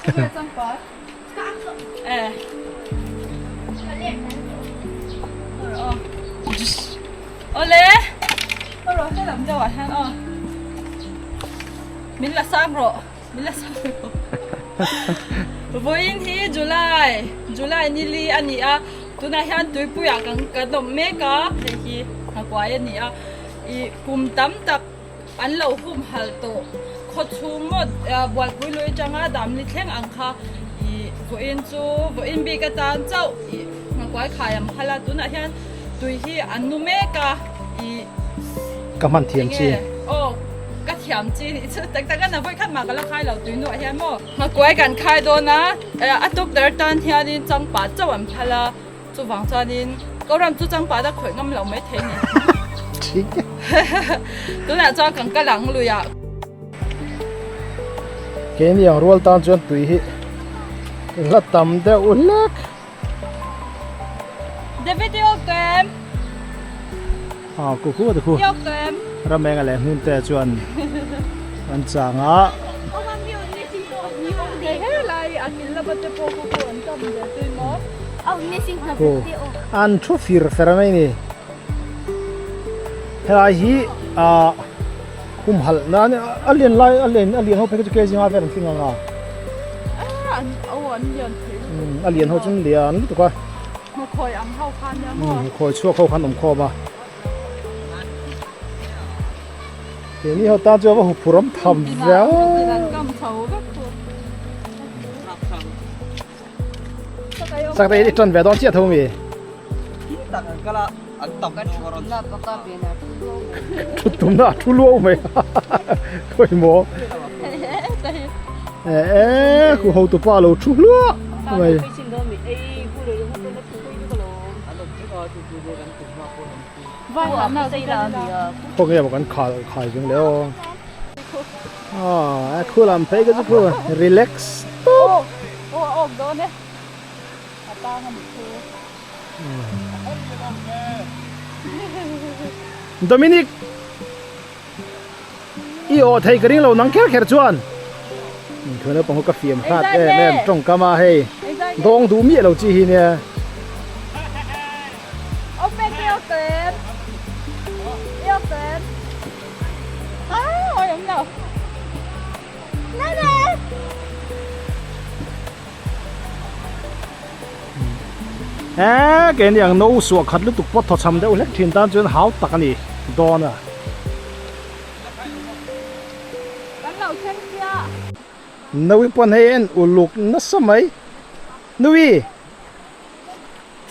Awle rawh helam deuh ah hian aw min la sang rawh min la sang rawh vawiin hi July July ni li a ni a tunah hian tuipui ah kan kan awm mek a hei hi nghakuai a ni a ih kum tam tak an lo humhalh tawh khawchhung maw bualpui lui atanga damli thleng ang kha ih vawiin chu vawiin bik atan chauh ih nghakuai khai ang phal a tunah hian tui hi an nu mek a ih ka hman thiam chi aw ka thiam chi nih chu tak tak a na vawikhat mah ka la khai lo tui nuah hian maw nghakuai kan khai dawn a a tukverh tan hianin changpa chauh an phal a. Chuvang chuanin Koram chu changpa da khawih ngam lo mai thei ni. Tunah chuan kan kal ang lui ah. Keini ang rual tan chuan tui hi la tam deuh hlek. David i awk tawh em? Ah ku khu te khu. I awk tawh em? Ramenga leh hmun te chuan an chang a. An thu fir fer mai ni. Helai hi ah humhalh nan a lian lai a lian a lian ho phei kha chu kg nga vel an tling ang a. A lian ho chu an lian lutuk a. Khawi chhuak ho khan awm khawm a. Keini ho tan chuan va huphur awm tham viau. Sak te i tan ve dawn chiah tho mi. Thu tum na thu luau mai. Khawi maw. E e khu ho tu pa lo thu hluah mai. Khaw nge maw kan khal khai zung le aw a khu lam phei ka chu khu relax tawp Dominic i aw thei ka ring lo nang kher kher chuan thu naupang ho ka fiam hrat em em tawngkam a hei dawng duh miah lo chi hi nia. He keini ang no suah khat lutuk pawh thaw chham deuh hlek thin tan chuan hau tak a ni dawn a. Naui pawn hei en uluk nasa mai. Nui!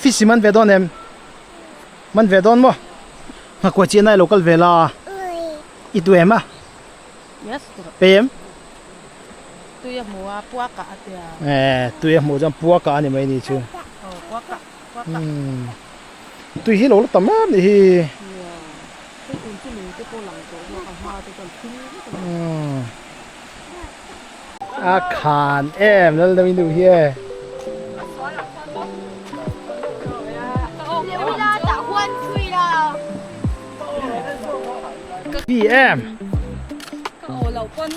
Fish i man ve dawn em? Man ve dawn maw? Nghakuai chiah nai lo kal ve la. I tu em a? Pe em? Tui a hmu a, pua kah a tia. Eh, tui a hmuh chuan pua kah a ni mai ni chu. Aw, pua kah, pua kah. Tui hi lo la tam em ni hi. Nia, hei tun chu lung te pawh lang tawh zawk a, hma te chuan thil vek a ni. A khan em lal deuh in duh hi e. Pi em. Ka aw lo pawn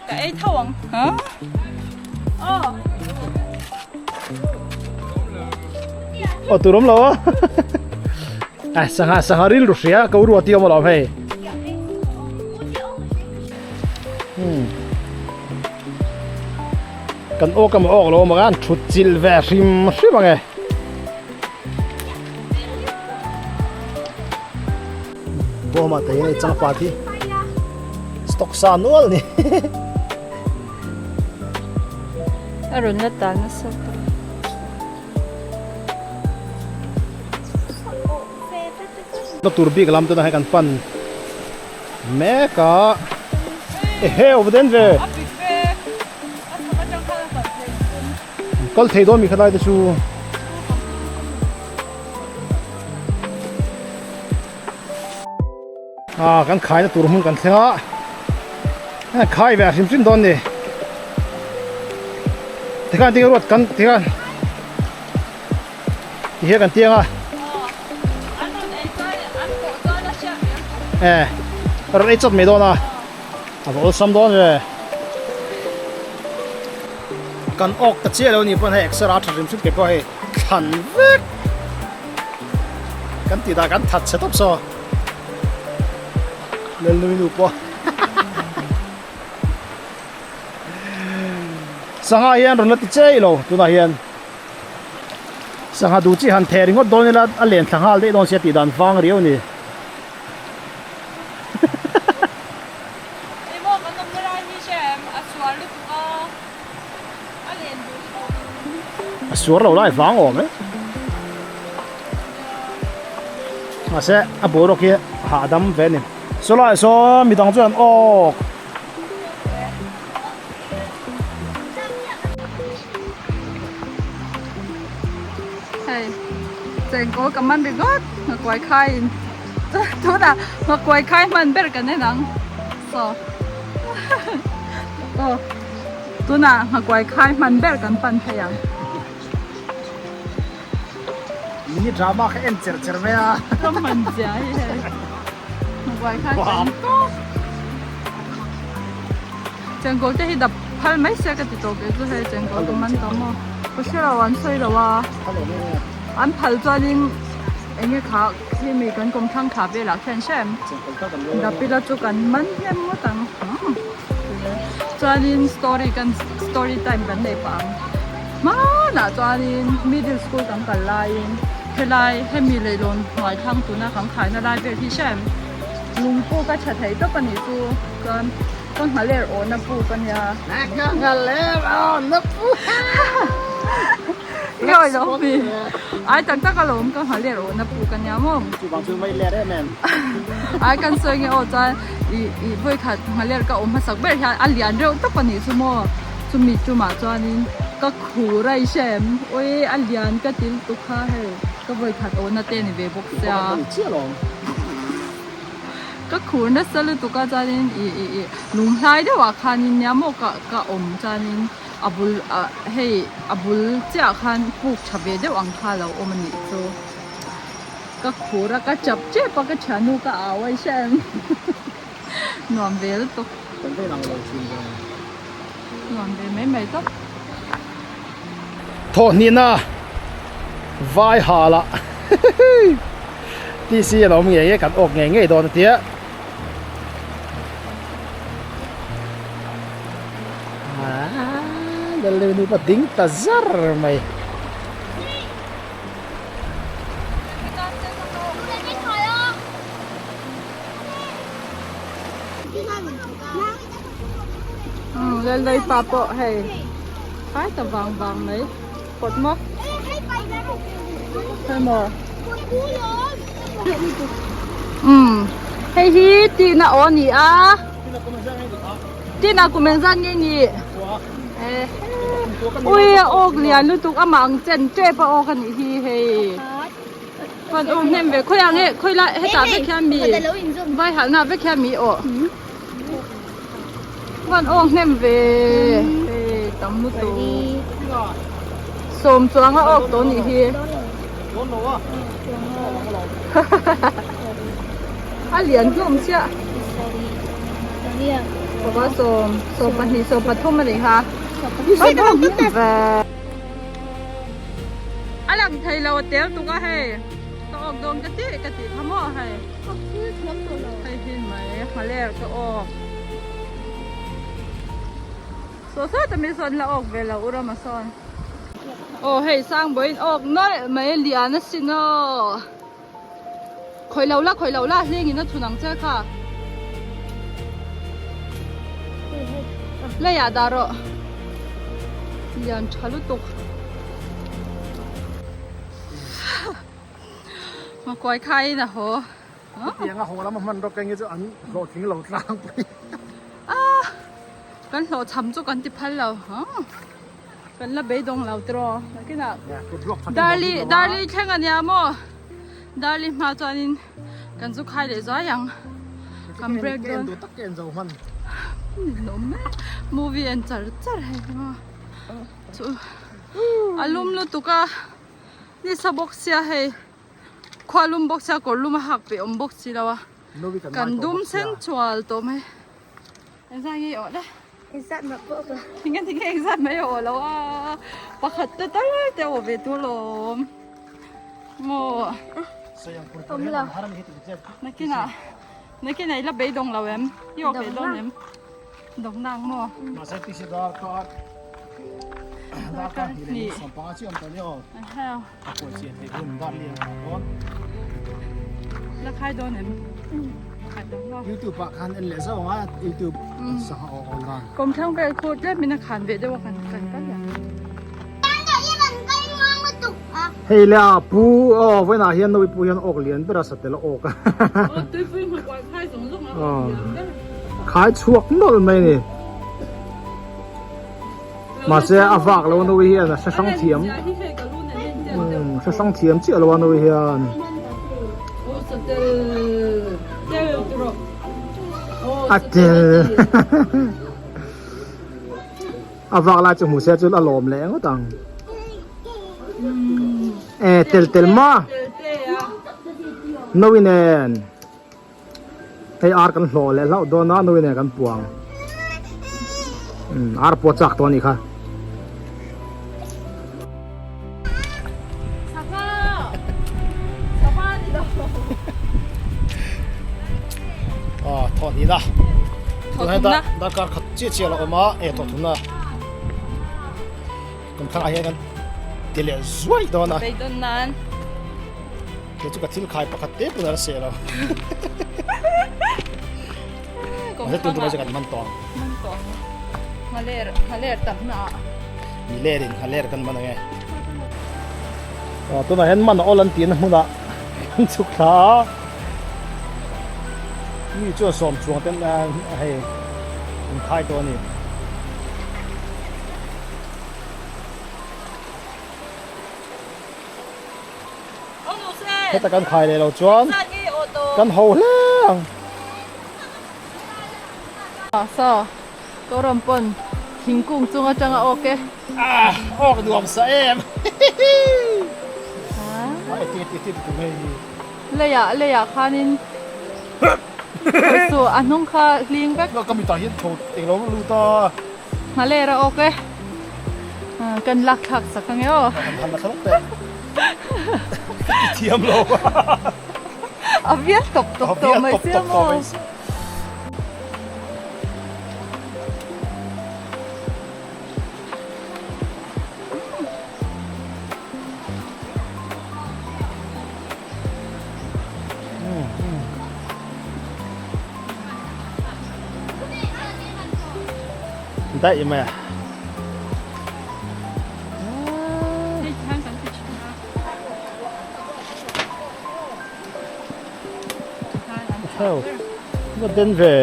ka ei tho ang. Ha? Aw. Aw tur awm lo a. Ai sangha sangha ril ru hria ko ruat i awm alawm hei. Kan awk emaw awk lo emaw khan thut chilh ve hrim hrim ang e. Bawmah te hian hei changpat hi stock sa nual ni. A rawn la ta nasa tawh. Na tur bik lam tuna hei kan pan mek a ehe awm den ve kal thei dawn mi khalai te chu ah kan khai na tur hmun kan thleng a khai ve a hrim hrim dawn ni tikhan tinge ruat kan tikhan Ti hian kan tiang a. Eh, rawn ei chawt mai dawn a. A va awlsam dawn ve. Kan awk ta chiah lo ni pawn hei exer a tha hrim hrim ke pawh hei thlan vek kan tih dah kan that chhe tawp saw Lalnui nu pawh Sangha hian rawn la ti chei lo tunah hian Sangha duh chi han theh ringawt dawn ila a len thla nghal daih dawn sia tih dan vang riau a ni. Emaw kan awmna lai hi hre em? A sual lutuk a, a len duh lutuk. A suar lo lai vang awm e. Mahse a boruak hi hahdam ve a ni. Saw lai saw midang chuan awk. Hei chengkawl ka man ringawt nghakuai khaiin tunah nghakuai khai hman ber kan en ang saw aw tunah nghakuai khai hman ber kan pan phei ang. Mini drama kha en cher cher mai a. Ka man zia hi hei. Nghakuai khai kan tawp. Chengkawl te hi dap phal mai se ka ti tawh kei chu hei chengkawl ka man tawh maw. Ka hre lo an sawi lo a. An phal chuanin eng nge kha khi mi kan kawm thlang thla velah khian hre em. Dap ila chu kan man hnem ngawt ang. Chuanin story kan story time kan nei pah ang. Hmanah chuanin middle school kan kal laiin helai hemi leihlawn hnuai thlang tuna kan khaina lai vel hi hre em. Lung puk a tha thei tawp a nih chu chuan ka nghaler awhna puk a nia. Ka nghaler awhna puk. I awi lo mi. Ai tak tak alawm ka nghaler awhna puk a nia maw. Chuvang chu mai let em em. Ai kan sawi nge aw chuan i i vawikhat nghaler ka awm hmasak ber hian a lian reuh tawp a nih chu maw. Chumi tumah chuanin ka khur a i hre em. Ui a lian ka ti lutuk kha hei ka vawikhat awhna te ni ve bawk sia. Ka khur nasa lutuk a chuanin ih ih ih lung hlai deuhah khanin nia maw ka ka awm chuanin a bul ah hei a bul chiah khan puk tha ve deuh ang kha a lo awm a nih chu ka khur a ka chap tep a ka thiannu ka au a i hre em nuam ve lutuk nuam ve mai mai tawp. Thawhhnihna vai hal ah TC a lo awm ngei ngei kan awk ngei ngei dawn a tia. Lalnu nu pawh ding ta zar mai. Lalnui pa pawh hei phai ta vang vang mai kawt maw hei maw umm hei hi tihna aw a ni a tihna kum engzat nge ni ui a awk lian lutuk amah ang chen tep a awk a nih hi hei. Kan awm hnem ve khawiah nge khawi lai hetah vek hian mi vai halhna vek hian mi awh kan awm hnem ve hei tam lutuk sawm chuang a awk tawh nih hi a lian hlawm chiah panga sawm 12 13 a nih kha. A lang thei lo a tel tuk a hei ka awk dawn ka tih ka tih kha maw hei hei hin mai nghaler ka awk saw saw ta mi sawn la awk ve lo u rama sawn aw hei sang bawiin awk nawlh mai lian a sin aw khawi lo la khawi lo la hleng in a chhun ang che kha leiah dah rawh lian tha lutuk Makuai khaiin a haw Hetiang a haw lama hman rawk eng hi chu an hlawhtling lo tlangpui Ah kan hlawhchham chu kan ti phal lo Kan la beidawng lo tiraw nakinah Darli Darli thleng a nia maw Darli hma chuanin kan zu khai leh zuai ang kan break dawn movie en char char hei maw chu a lum lutuk a ni sa bawk sia hei khua lum bawk sia kawr lum a hak peih awm bawk si lo a kan dum sen chual tawh mai engzah nge i awh le. Engzat mah pawh ka. Tinge tinge engzat mai a aw lo a pakhat te tal te aw ve tur lawm maw. Awm lo. Nakinah nakinah i la beidawng lo em? I aw ve dawn em? Dawng nang maw? Mahse tisi dar ka dar ka hnih leh sawmpanga chi awm tawh ni aw. A kawi chian theih hun dar lian ah dawn. La khai dawn em? Khai dawn maw? YouTube ah khan en leh zauh ang a YouTube sangha aw awl dan. Kawmthlang vel khu tlem in a khan ve deuh a kan kan kal ang. Hei le a pu aw vawiinah hian Nawi pu hian awk lian ber a satel a awk a. Aw tuipui hmu kual khai zawng zawng a awk lian ber. Khai chhuak nawlh mai a ni. Mahse a vak lo Nawi hian a hre hrang thiam. Hre hrang thiam chiah lo a Nawi hian. Aw satel tel tawh. A tel. A vak lai chu hmu se chuan a lawm leh ngawt ang. E tel tel ma. Nawi nen. Hei ar kan hlawh leh hlauh dawn a nawi nen kan puang. Ar pawh chak tawh a nih kha. Thawh hnih na. Thawh Darkar khat chiah chiah la awm a, e thawh thumna kan thlangah hian kan ti leh zuai dawn a. Beidawn nan. Kei chu ka thil khai pakhat te pawn a la seh lo. Mahse tun tumah chu kan man tawh ang. Man tawh ang. Nghaler, nghaler tamna ah. Miler in nghaler kan man ang e. Tunah hian man a awl an tihna hmunah kan chhuk thla a. Mi chuan sawm chuang ten hei an khai tawh a ni. Heta kan khai leh lo chuan kan ho hle ang. Saw Kawrawm pawn thingkung chung atanga awk e. Ah awk nuam sa em. Leiah leiah khanin chu a hnung kha hling vek. Ka mitah hian tho englo lut a. Nghaler a awk e. Kan lak thlak sak ange aw. Kan han la thlak teh. Ka ti thiam lo. A vial tawp tawp tawh mai sia maw. Daih mai a. Heo, va den ve.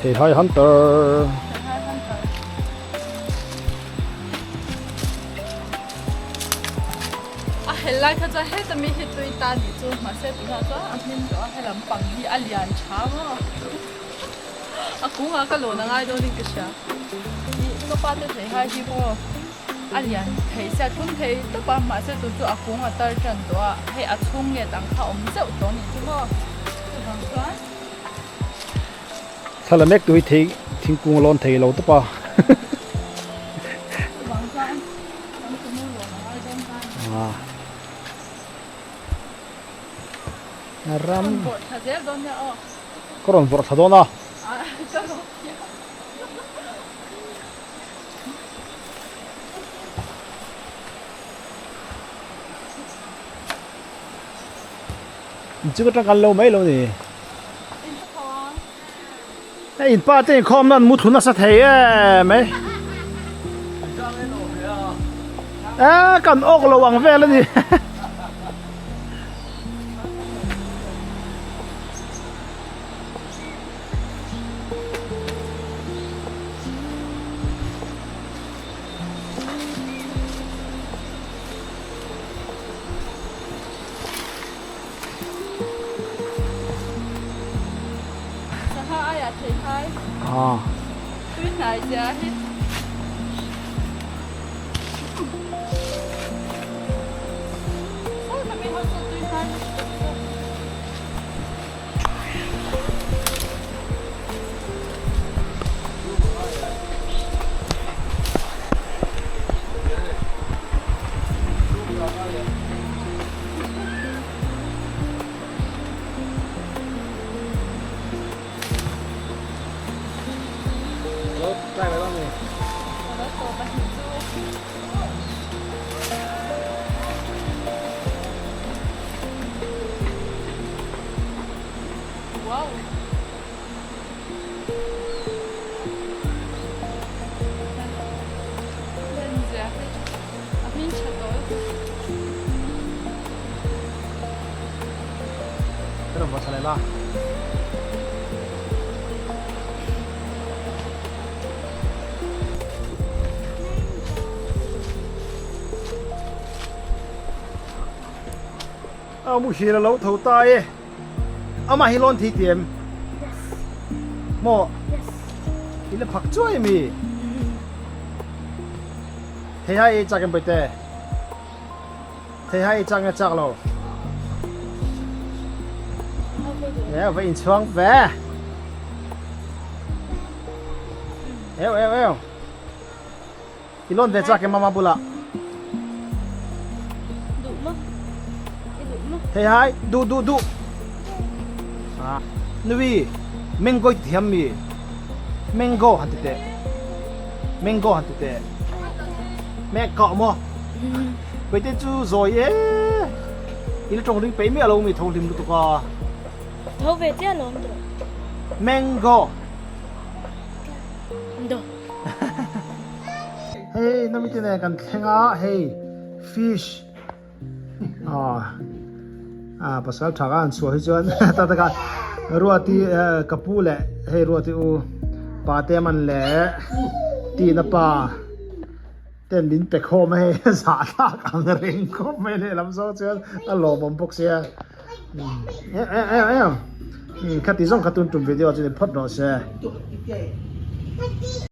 Theihai Hunter. A hel lai kha chuan heta mi hi tui ta nih chu mahse tunah chuan a hmin tawh a helam pang hi a lian tha maw a kungah ka lawn a ngai dawnin ka hria ih ka pa te theihai hi maw a lian thei sia thlum thei tawp a mahse tun chu a kung a tar tan tawh a hei a chhung nget ang kha a awm zeuh tawh nih chu maw chuvang chuan. Thla mek tui thei thingkung a lawn thei lo tawp a. Ram ka rawn vawrh thla dawn a. Chu ka tangkan lo mai lo ni. Hei in pa te inkhawm nan mu thlu nasa thei em e. E kan awk lo ang vel a ni. Sangha aiah thei khai tui hnai zia hi. Wow. A muhil a lo tho ta e amah hi lawn thei ti em maw i la phak chuai ami thei hai ei chak em paite thei hai ei chak nge chak lo e va inchhuang ve eu eu eu I lawn ve chak em mama bulah. Duh maw? I duh maw? Hei hai, duh duh duh. Ah, Nui, mango i ti thiam mi? Mango han ti teh. Mango han ti teh. Me kah maw? Paite chu zawi e. I la tawng ring peih miah lo mi tho hlim lutuk a. Tho ve chiah lo awm tawh. Mango. Do. Hei nami te nen kan thleng a hei fish ah ah pasal tha ka an chhuah hi chuan ta taka ruati ka pu leh hei ruati u pa te man leh tina pa ten min pe khawm a hei zah thlak ang reng khawp mai lehlam zawng chuan a lawmawm bawk sia. Khati zawng kha tun tum video chu ni phawt rawh se.